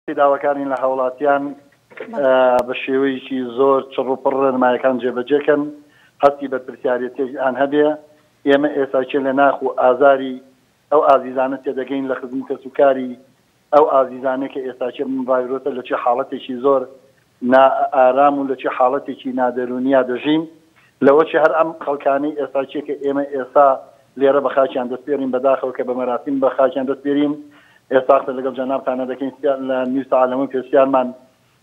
داواکارین لە هاوڵاتیان بە شێوەیەکی زۆر چڕ و پڕ ڕێنمایەکان جێبەجێکەن، هەستی بەرپرسیارێتیان هەبێ. ئێمە ئێستا کێ لە ناخ و ئازاری ئەو ئازیزانە تێدەگەین لە خزم و کەسوکاری ئەو ئازیزانەی کە ئێستا کێ بەم ڤایرۆسە لە چ حاڵەتێکی زۆر نا ئارام و لە چ حاڵەتێکی نادەروونیا دەژین. لەوەچی هەر ئەم خەڵکانەی ئێستا کێ کە ئێمە ئێستا لێرە بە خاکیان دەسپێرین بەداخەوە کە بە مەراسیم بە خاکیان دەسپێرین ئێستا قسە لەگەڵ جەنابتانە دەکەین سیا لە نیو سەعات لەمەو پێش سیانمان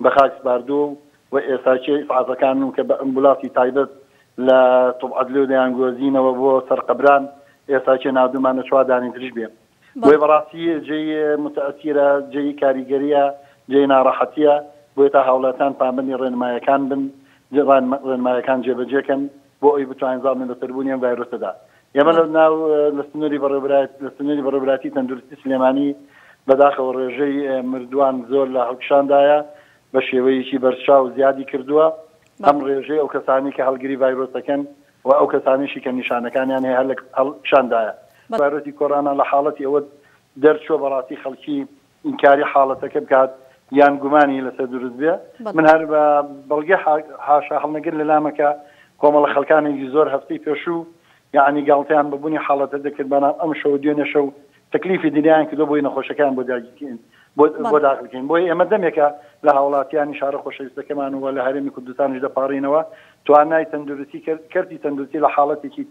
بە خاک سپاردووە و و ئێستا کێ ئیسعافەکان و کە بە ئەمبولاسی تایبەت لە طب عدلی و دەیانگۆزینەوە بۆ سەر قەبران ئێستا کێ ناردوومانە چوار دانەی تریش بێ بۆیە بەڕاستی جێی متەئسیرە، جێی کاریگەرییە، جێی ناڕەحەتییە، بۆیە تا هاوڵاتیان پابەندی ڕێنمایەکان بن، ڕێنمایەکان جێبەجێکەن بۆ ئەوەی بتوانین زاڵ بین بەسەر بوونی ئەم ڤایرۆسەدا. ئێمە لە ناو لە سنووری بەڕێوەبەرایەتی لە سنووری بەڕێوەبەرایەتی تەندروستی سلێمانی بەداخەوە ڕێژەی مردووان زۆر لە هەڵکشاندایە، بە شێوەیەکی بەرچاو زیادی کردووە، هەم ڕێژەی ئەو کەسانەی کە هەڵگری ڤایرۆسەکەن و ئەو کەسانەیشی کە نیشانەکانیان هەیە هەر لە هەڵکشاندایە. ڤایرۆسی کۆرۆنا لە حاڵەتی ئەوە دەرچووە بەڕاستی خەڵکی ئینکاری حاڵەتەکە بکات یان گومانی لەسەر دروست بێ. من هەر بە بەڵگەی حاشا هەڵنەگر لەلامە کە کۆمەڵە خەڵکانێکی زۆر هەفتەی پێشوو یەعنی گاڵتەیان بە بوونی حاڵەتە دەکرد بەڵام ئەمشەو و دوێنێ شەو تەکلیفی دنیایان کردوە بۆی نەخۆشەکەیان بۆ داگیرکەین بۆ داخل کەین بۆیە ئێمە دەمێکە لە هاوڵاتیانی شارە خۆشەویستەکەمان و لە هەرێمی کوردستانیش دەپاڕینەوە توانای تەندروستی کەرتی تەندروستی لە حاڵەتێکی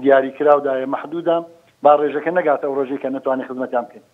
دیاریکراودایە مەحدودە با ڕێژەکە نەگاتە ئەو ڕێژەی کە نەتوانین خزمەتیان بکەین.